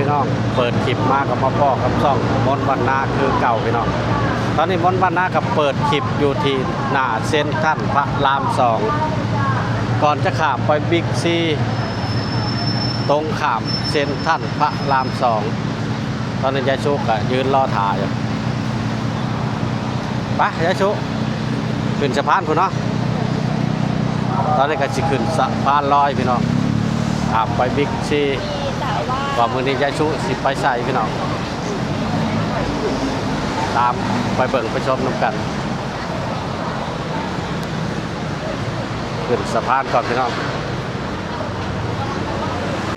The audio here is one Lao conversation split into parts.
ພີ່ນ້ອງ ເປີດຄລິບມາກໍມາພໍ້ກັບຊ່ອງມົນວັນນາຄືເກົ່າພີ່ນ້ອງ. ຕອນນີ້ມົນວັນນາກໍເປີດຄລິບຢູ່ທີ່ໜ້າເຊັນທຣັນພະລາມສອງ ກ່ອນຈະຂ້າມໄປບິກຊີ ຕົງຂ້າມເຊັນທຣັນພະລາມສອງ. ຕອນນີ້ຍາຍສຸກະຢືນລໍຖ້າຢູ່. ໄປ ຍາຍສຸ ຂຶ້ນສະພານພຸ້ນເນາະ. ຕອນນີ້ກໍຊິຂຶ້ນສະພານລອຍພີ່ນ້ອງ ຂ້າມໄປບິກຊີ ວ່າມື້ນີ້ຍາຍສຸຊິໄປໃສພີ່ນ້ອງ. ຕາມໄປເບິ່ງໄປຊົມນຳກັນ. ຂຶ້ນສະພານກ່ອນພີ່ນ້ອງ.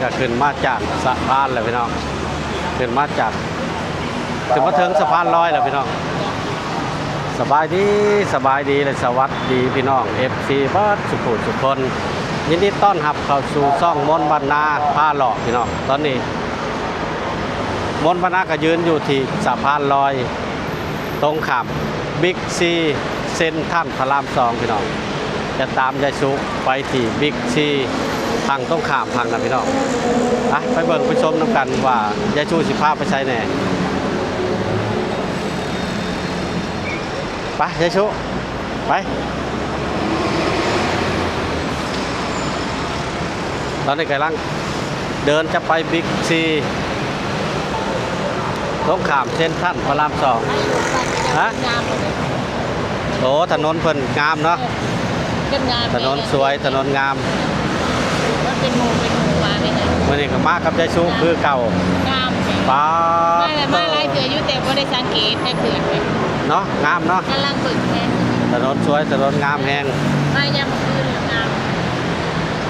ກໍຂຶ້ນມາຈາກສະພານແລ້ວພີ່ນ້ອງ ຂຶ້ນມາຈາກ ຂຶ້ນມາເຖິງສະພານລອຍແລ້ວພີ່ນ້ອງ. ສະບາຍດີ ສະບາຍດີ ແລະ ສະຫວັດດີພີ່ນ້ອງ ເອັຟຊີ ເບິດສຸຜູ້ສຸຄົນ. ຍິນດີຕ້ອນຮັບເຂົ້າສູ່ຊ່ອງມົນວັນນາພາເລາະພີ່ນ້ອງ. ຕອນນີ້ມົນວັນນາກໍຢືນຢູ່ທີ່ສະພານລອຍ ຕົງຂ້າມບິກຊີ ເຊັນທຣັນພະລາມສອງພີ່ນ້ອງ. ຈະຕາມຍາຍສຸໄປທີ່ບິກຊີ ທາງຕົງຂ້າມທາງນັ້ນພີ່ນ້ອງ. ໄປ ໄປເບິ່ງໄປຊົມນຳກັນວ່າຍາຍສຸຊິພາໄປໃສແດ່. ໄປ ຍາຍສຸ ໄປ. ຕອນນີ້ກຳລັງເດີນຈະໄປບິກຊີ ຕົງຂ້າມເຊັນທຣັນພະລາມສອງ. ຮະ? ໂອ້ ຖະໜົນເພິ່ນງາມເນາະ. ເອີ ເພິ່ນງາມ ຖະໜົນສວຍ ຖະໜົນງາມ. ມັນເປັນໝູ່ເປັນໝູ່ມາເລີຍນະ. ມື້ນີ້ກໍມາກັບຍາຍສຸຄືເກົ່າ. ງາມ ປາດ ມາແລ້ວ ມາຫຼາຍເທື່ອຢູ່ ແຕ່ບໍ່ໄດ້ສັງເກດຈັກເທື່ອເນາະ. ງາມເນາະ ກຳລັງເບິ່ງແທ້. ຖະໜົນສວຍ ຖະໜົນງາມແຮງ. ມາຍາມມື້ຄືນງາມ.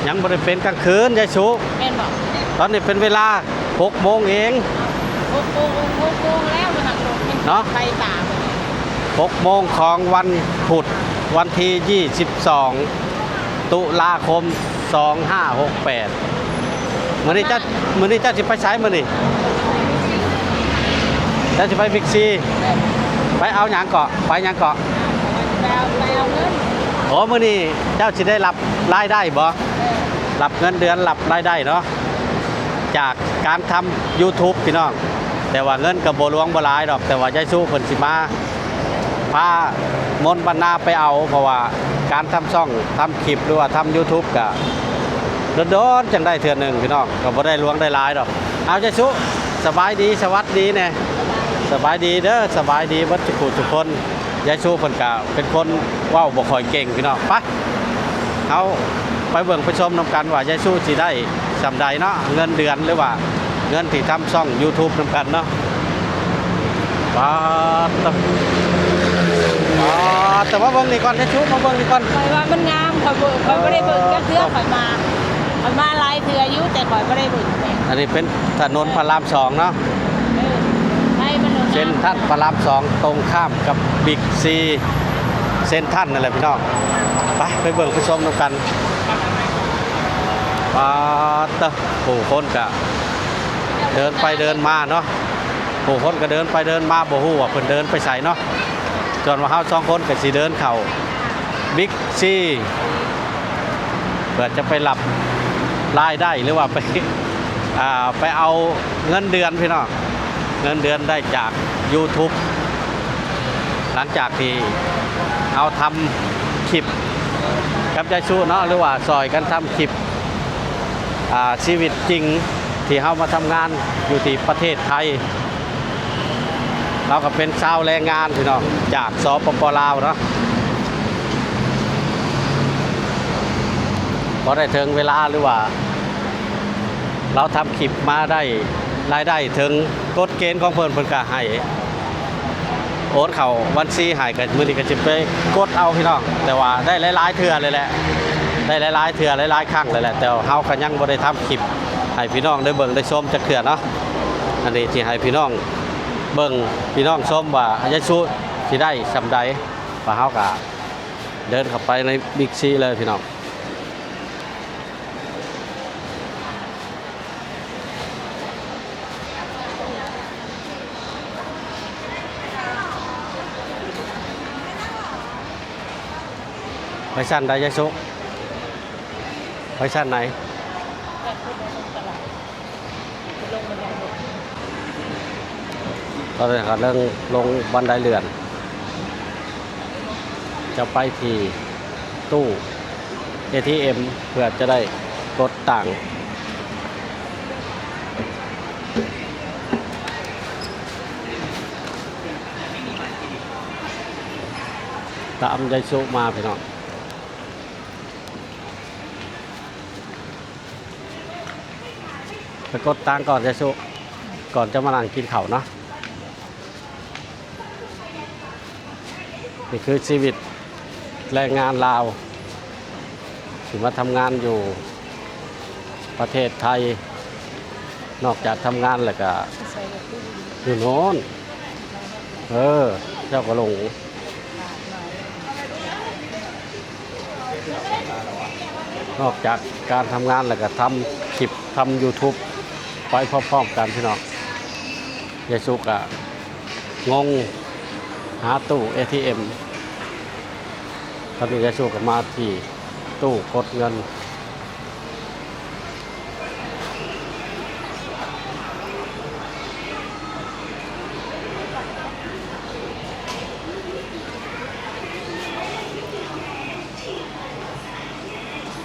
ຍັງບໍ່ໄດ້ເປັນກາງຄືນ ຍາຍສຸ. ແມ່ນບໍ່? ຕອນນີ້ເປັນເວລາຫົກໂມງເອງ. ຫົກໂມງ ຫົກໂມງແລ້ວ ມັນຫັກລົດເນາະ ໄປຕາມ. ຫົກໂມງຂອງວັນພຸດ ວັນທີຊາວສອງ ຕຸລາຄົມ ສອງຫ້າຫົກແປດ. ມື້ນີ້ເຈົ້າ ມື້ນີ້ເຈົ້າຊິໄປໃສມື້ນີ້? ເຈົ້າຊິໄປບິກຊີ. ໄປເອົາຫຍັງເກາະ? ໄປຫຍັງເກາະ? ໄປເອົາ ໄປເອົາເງິນ. ໂອ້ ມື້ນີ້ເຈົ້າຊິໄດ້ຮັບລາຍໄດ້ບໍ່? ເອີ ຮັບເງິນເດືອນ ຮັບລາຍໄດ້ເນາະ ຈາກການທຳຢູທູບພີ່ນ້ອງ. ແຕ່ວ່າເງິນກໍບໍ່ຫຼວງບໍ່ຫຼາຍດອກ ແຕ່ວ່າຍາຍສຸເພິ່ນຊິມາ ພາມົນວັນນາໄປເອົາ ເພາະວ່າການທຳຊ່ອງ ທຳຄລິບ ຫຼືວ່າທຳຢູທູບ ກະດົນໆຈັ່ງໄດ້ເທື່ອໜຶ່ງພີ່ນ້ອງ ກໍບໍ່ໄດ້ຫຼວງໄດ້ຫຼາຍດອກ. ເອົາ ຍາຍສຸ ສະບາຍດີ ສະຫວັດດີແດ່. ສະບາຍດີເດີ ສະບາຍດີເບິດທຸກຜູ້ທຸກຄົນ. ຍາຍສຸເພິ່ນກະເປັນຄົນເວົ້າບໍ່ຄ່ອຍເກັ່ງພີ່ນ້ອງ. ໄປ ເຮົາໄປເບິ່ງໄປຊົມນຳກັນວ່າຍາຍສຸຊິໄດ້ສ່ຳໃດເນາະ ເງິນເດືອນ ຫຼືວ່າເງິນທີ່ທຳຊ່ອງຢູທູບນຳກັນເນາະ. ປາດຕະ ປາດຕະ ມາເບິ່ງນີ້ກ່ອນ ຍາຍສຸ ມາເບິ່ງນີ້ກ່ອນ. ຂ້ອຍວ່າມັນງາມ ຂ້ອຍບໍ່ ຂ້ອຍບໍ່ໄດ້ເບິ່ງຈັກເທື່ອ. ຂ້ອຍມາ ຂ້ອຍມາຫຼາຍເທື່ອຢູ່ ແຕ່ຂ້ອຍບໍ່ໄດ້ເບິ່ງ. ອັນນີ້ເປັນຖະໜົນພະລາມສອງເນາະ. ເອີ ໄປມັນໂດນ ເຊັນທຣັນພະລາມສອງ ຕົງຂ້າມກັບບິກຊີ ເຊັນທຣັນນັ້ນແຫຼະພີ່ນ້ອງ. ໄປ ໄປເບິ່ງໄປຊົມນຳກັນ. ປາດເຕີ ຜູ້ຄົນກະເດີນໄປເດີນມາເນາະ. ຜູ້ຄົນກະເດີນໄປເດີນມາ ບໍ່ຮູ້ວ່າເພິ່ນເດີນໄປໃສເນາະ. ສ່ວນວ່າເຮົາສອງຄົນກະຊິເດີນເຂົ້າບິກຊີ ເພື່ອຈະໄປຮັບລາຍໄດ້ ຫຼືວ່າໄປ ອ່າ ໄປເອົາເງິນເດືອນພີ່ນ້ອງ. ເງິນເດືອນໄດ້ຈາກຢູທູບ ຫຼັງຈາກທີ່ເຮົາທຳຄລິບກັບຍາຍສຸເນາະ ຫຼືວ່າຊ່ອຍກັນທຳຄລິບ ອ່າ ຊີວິດຈິງທີ່ເຮົາມາທຳງານຢູ່ທີ່ປະເທດໄທ. ລາວກໍເປັນຊາວແຮງງານພີ່ນ້ອງ ຈາກ ສປປ ລາວເນາະ. ພໍໄດ້ເຖິງເວລາ ຫຼືວ່າລາວທຳຄລິບມາໄດ້ລາຍໄດ້ເຖິງກົດເກນຂອງເພິ່ນ ເພິ່ນກໍໃຫ້ໂອນເຂົ້າບັນຊີໃຫ້. ກໍມື້ນີ້ກໍຊິໄປກົດເອົາພີ່ນ້ອງ ແຕ່ວ່າໄດ້ຫຼາຍໆເທື່ອເລີຍແຫຼະ ໄດ້ຫຼາຍໆເທື່ອຫຼາຍໆຄັ້ງເລີຍແຫຼະ ແຕ່ວ່າເຮົາກໍຍັງບໍ່ໄດ້ທຳຄລິບໃຫ້ພີ່ນ້ອງໄດ້ເບິ່ງໄດ້ຊົມຈັກເທື່ອເນາະ. ອັນນີ້ທີ່ໃຫ້ພີ່ນ້ອງ ເບິ່ງພີ່ນ້ອງຊົມວ່າຍາຍສຸຊິໄດ້ສ່ຳໃດ. ວ່າເຮົາກະເດີນເຂົ້າໄປໃນບິກຊີເລີຍພີ່ນ້ອງ. ໄປຊັ້ນໃດຍາຍສຸ? ໄປຊັ້ນໃດ? ແບບເພິ່ນລົງຕະຫຼາດ ລົງມາໄດ້ ຕອນນີ້ກຳລັງລົງບັນໄດເລື່ອນ ຈະໄປທີ່ຕູ້ເອທີເອັມ ເພື່ອຈະໄດ້ກົດຕັງ ຕາມຍາຍສຸມາພີ່ນ້ອງ. ໄປກົດຕັງກ່ອນ ຍາຍສຸ ກ່ອນຈະມານັ່ງກິນເຂົ້າເນາະ. ນີ້ຄືຊີວິດແຮງງານລາວທີ່ມາທຳງານຢູ່ປະເທດໄທ. ນອກຈາກທຳງານແລ້ວກະຢູ່ໂນ້ນ ເອີ ເຈົ້າກໍຫຼົງ. ນອກຈາກການທຳງານແລ້ວກໍທຳຄລິບ ທຳຢູທູບໄປພ້ອມໆກັນພີ່ນ້ອງ. ຍາຍສຸກະງົງຫາຕູ້ເອທີເອັມ. ຕອນນີ້ຍາຍສຸກະມາທີ່ຕູ້ກົດເງິນ.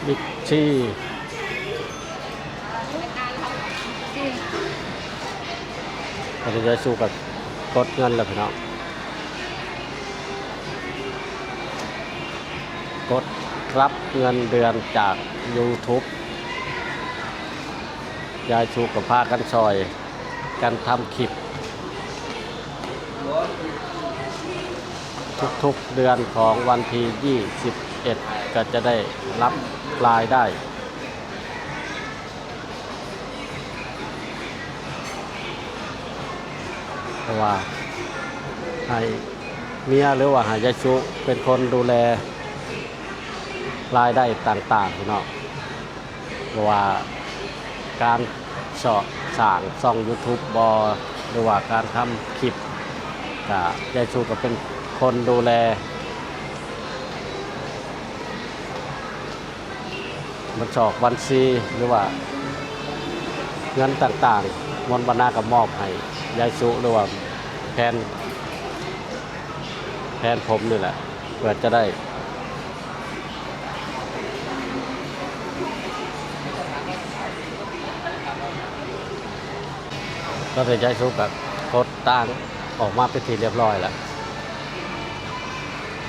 ບິກຊີ ຕອນນີ້ຍາຍສຸກະກົດເງິນແລ້ວພີ່ນ້ອງ. ກົດຮັບເງິນເດືອນຈາກຢູທູບ. ຍາຍສຸກະພາກັນຊ່ອຍກັນທຳຄລິບ. ທຸກໆເດືອນຂອງວັນທີຊາວເອັດ ກະຈະໄດ້ຮັບລາຍໄດ້ ເພາະວ່າໃຫ້ເມຍ ຫຼືວ່າໃຫ້ຍາຍສຸເປັນຄົນດູແລລາຍໄດ້ຕ່າງໆ ພີ່ນ້ອງ. ບໍ່ວ່າການສ້າງຊ່ອງຢູທູບບໍ ຫຼືວ່າການທຳຄລິບ ກະຍາຍສຸກະເປັນຄົນດູແລບັນຊອກບັນຊີ ຫຼືວ່າເງິນຕ່າງໆ. ມົນບັນນາກະມອບໃຫ້ຍາຍສຸ ຫຼືວ່າແພນ ແພນຜົມນີ້ແຫຼະ ເພື່ອຈະໄດ້ ຕອນນີ້ຍາຍສຸກະກົດຕັງອອກມາເປັນທີ່ລຽບຮ້ອຍແລ້ວ.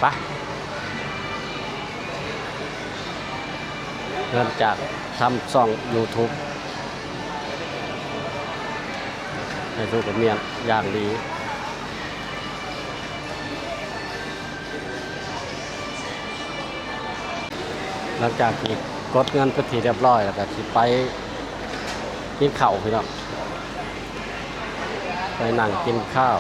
ໄປ ເງິນຈາກທຳຊ່ອງຢູທູບ. ໃຫ້ສຸກະມຽນຢ່າງດີ. ຫຼັງຈາກທີ່ກົດເງິນເປັນທີ່ລຽບຮ້ອຍແລ້ວກະຊິໄປກິນເຂົ້າພີ່ນ້ອງ. ໄປນັ່ງກິນເຂົ້າ.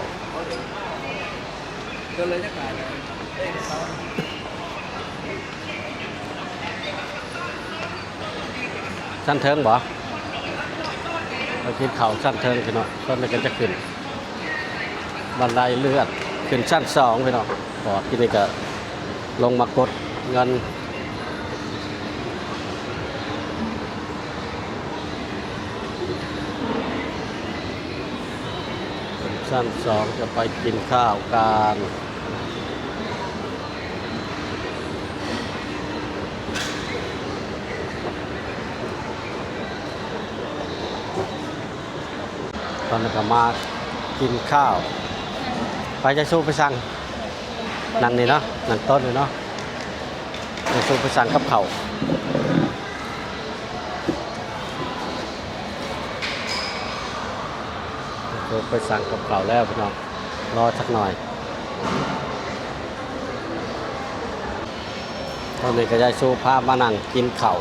ຊັ້ນເທິງບໍ? ໄປກິນເຂົ້າຊັ້ນເທິງພີ່ນ້ອງ. ຕອນນີ້ກະຈະຂຶ້ນບັນໄດເລື່ອນຂຶ້ນຊັ້ນສອງພີ່ນ້ອງ. ກໍທີນີ້ກະລົງມາກົດເງິນ ຊັ້ນສອງຈະໄປກິນຂ້າວກັນ. ຕອນນີ້ກະມາກິນຂ້າວ. ໄປ ຍາຍສຸໄປສັ່ງ. ນັ່ງນີ້ເນາະ ນັ່ງໂຕະນີ້ເນາະ. ຍາຍສຸໄປສັ່ງກັບເຂົ້າ ຍາຍສຸໄປສັ່ງກັບເຂົ້າແລ້ວພີ່ນ້ອງ. ລໍຈັກໜ່ອຍ. ຕອນນີ້ກະຍາຍສຸພາມານັ່ງກິນເຂົ້າ.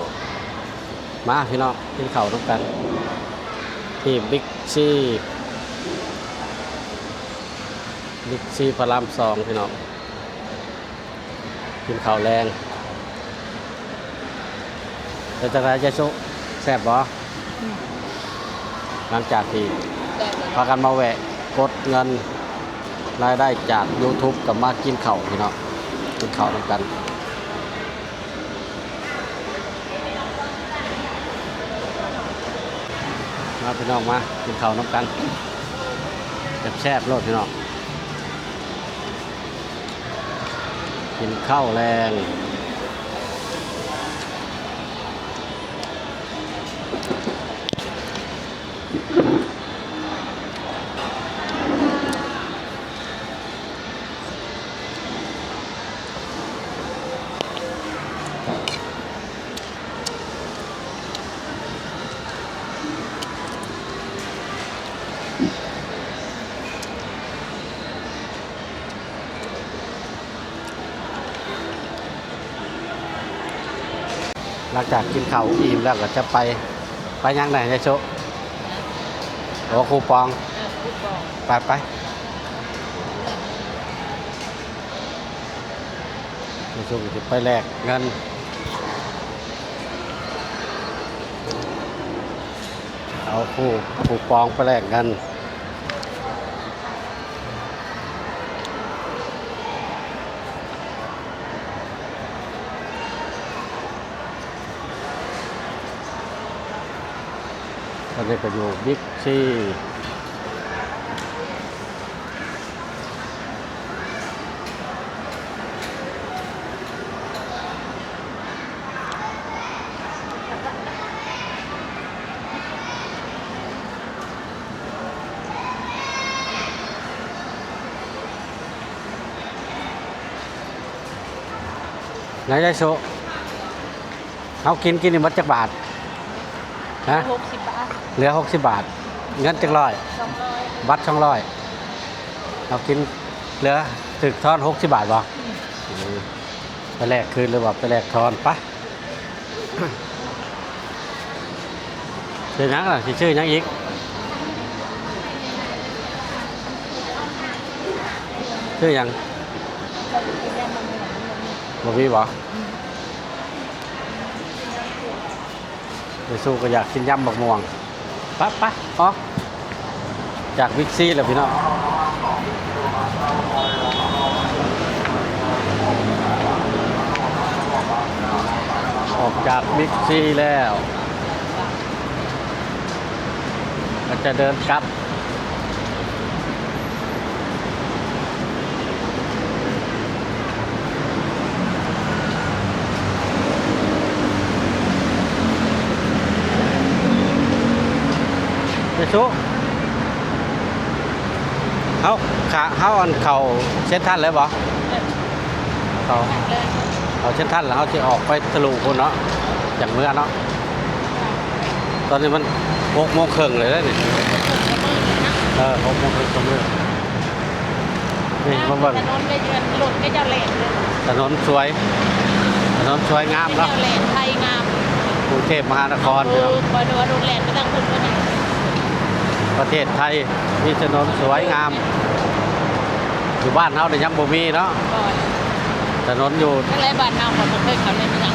ມາພີ່ນ້ອງ ກິນເຂົ້ານຳກັນທີ່ບິກຊີ ບິກຊີພະລາມສອງພີ່ນ້ອງ. ກິນເຂົ້າແລງ ເປັນຈັ່ງໃດຍາຍສຸ ແຊບບໍ່? ອືມ ຫຼັງຈາກທີ່ພາກັນມາແວະກົດເງິນລາຍໄດ້ຈາກຢູທູບ ກະມາກິນເຂົ້າພີ່ນ້ອງ. ກິນເຂົ້ານຳກັນ. ມາພີ່ນ້ອງ ມາກິນເຂົ້ານຳກັນ. ຢ ແຊບໂລດພີ່ນ້ອງ ກິນເຂົ້າແລງ. ຫຼັງຈາກກິນເຂົ້າອີ່ມແລ້ວກໍຈະໄປ ໄປຫຍັງນະຍາຍໂຊ? ໂອ້ ຄູປອງ ເອີ ຄູປອງ ໄປ ໄປ. ຍາຍໂຊກໍຊິໄປແລກເງິນ ເອົາຄູ ຄູປອງໄປແລກເງິນ. ຕອນນີ້ກໍຢູ່ບິກຊີ ນາຍໄດໂຊ ເຮົາກິນ ກິນນີ້ໝົດຈັກບາດ? ຮະ? ຫົກສິບບາດ ເຫຼືອຫົກສິບບາດ. ເງິນຈັກຮ້ອຍ? ສອງຮ້ອຍ ບັດສອງຮ້ອຍ. ເຮົາກິນເຫຼືອ ຖືກທອນຫົກສິບບາດບໍ່? ອືມ ເອີ ໄປແລກຄືນ ຫຼືວ່າໄປແລກທອນ? ໄປ. ຊື້ຫຍັງລະ? ຊິຊື້ຫຍັງອີກ? ຊື້ຫຍັງ? ບໍ່ມີບໍ່? ໄປສູ່ກໍຢາກກິນຢຳບັກມ່ວງ. ປະ ປະ ອອກຈາກບິກຊີແລ້ວພີ່ນ້ອງ ອອກຈາກບິກຊີແລ້ວ ກໍຈະເດີນກັບ. ເຈຊູ ເຮົາ ເຮົາ ອັນ ເຂົ້າເຊັນທຣານເລີຍບໍ່? ເອີ ເຂົ້າ ເຂົ້າເຊັນທຣານແລ້ວ ເຮົາຊິອອກໄປທະລຸພຸ້ນເນາະ ຈັ່ງເມືອເນາະ. ຕອນນີ້ມັນຫົກໂມງເຄິ່ງເລີຍເດ້ນີ້ ເອີ ຫົກໂມງເຄິ່ງ ເຊົ້າມື້. ນີ້ມາເບິ່ງ ຖະໜົນກໍເຍືອນ ລົດກໍເຈົ້າແລ່ນເລີຍ ຖະໜົນສວຍ ຖະໜົນສວຍງາມເນາະ ເຈົ້າແລ່ນໄທງາມ ກຸງເທບມະຫານະຄອນ ເອີ ພີ່ນ້ອງ ຂ້ອຍນຶກວ່າລົດແລ່ນໄປທາງພຸ້ນກໍມີ ປະເທດໄທມີຖະໜົນສວຍງາມ ຢູ່ບ້ານເຮົານີ້ຍັງບໍ່ມີເນາະ ບໍ່ ຖະໜົນຢູ່ ຈັ່ງໃດບ້ານເຮົາກໍບໍ່ເຄີຍເຂົ້າໃນເມືອງ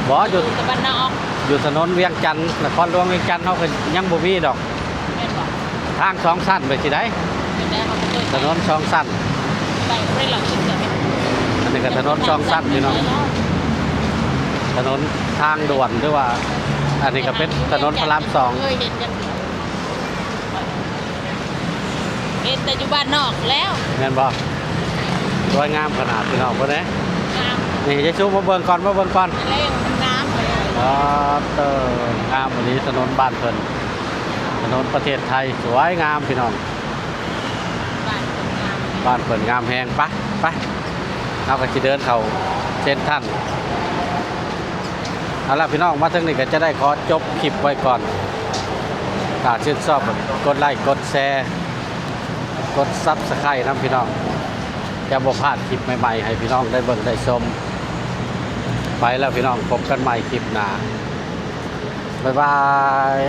ບໍ່ ຢູ່ ຢູ່ແຕ່ບ້ານນອກ ຢູ່ຖະໜົນວຽງຈັນ ນະຄອນຫຼວງວຽງຈັນເຮົາກໍຍັງບໍ່ມີດອກ ແມ່ນບໍ່? ທາງສອງຊັ້ນໄປຊິໄດ້ ແມ່ນແລ້ວ ເຮົາກໍເຄີຍ ຖະໜົນສອງຊັ້ນ ໄປບໍ່ໄດ້ຫຼອກ ອັນນີ້ກໍຖະໜົນສອງຊັ້ນພີ່ນ້ອງ ຖະໜົນທາງດ່ວນ ຫຼືວ່າ ອັນນີ້ກໍເປັນຖະໜົນພະລາມສອງ ເຄີຍເຫັນຈັ່ງ ເຫັນແຕ່ຢູ່ບ້ານນອກແລ້ວ ແມ່ນບໍ່? ສວຍງາມຂະໜາດພີ່ນ້ອງເບິ່ງເດ້ ງາມ ນີ້ ເຈຊູ ມາເບິ່ງກ່ອນ ມາເບິ່ງກ່ອນ ແລ້ວມັນງາມເລີຍ ອໍ ເຕີ ງາມອີ່ຫຼີ ຖະໜົນບ້ານເພິ່ນ ຖະໜົນປະເທດໄທ ສວຍງາມພີ່ນ້ອງ ບ້ານເພິ່ນງາມ ບ້ານເພິ່ນງາມແຮງ ໄປ ໄປ ເຮົາກໍຊິເດີນເຂົ້າເຊັນທຣານ ເອົາລະພີ່ນ້ອງ ມາເຖິງນີ້ກໍຈະໄດ້ຂໍຈົບຄລິບໄວ້ກ່ອນ ຖ້າຊື່ນຊອບກໍກົດໄລ້ກົດແຊ ກົດຊັບສະໄຄນຳພີ່ນ້ອງ ຈະບໍ່ພາດຄລິບໃໝ່ໆ ໃຫ້ພີ່ນ້ອງໄດ້ເບິ່ງໄດ້ຊົມ ໄປແລ້ວພີ່ນ້ອງ ພົບກັນໃໝ່ຄລິບໜ້າ ບາຍບາຍ.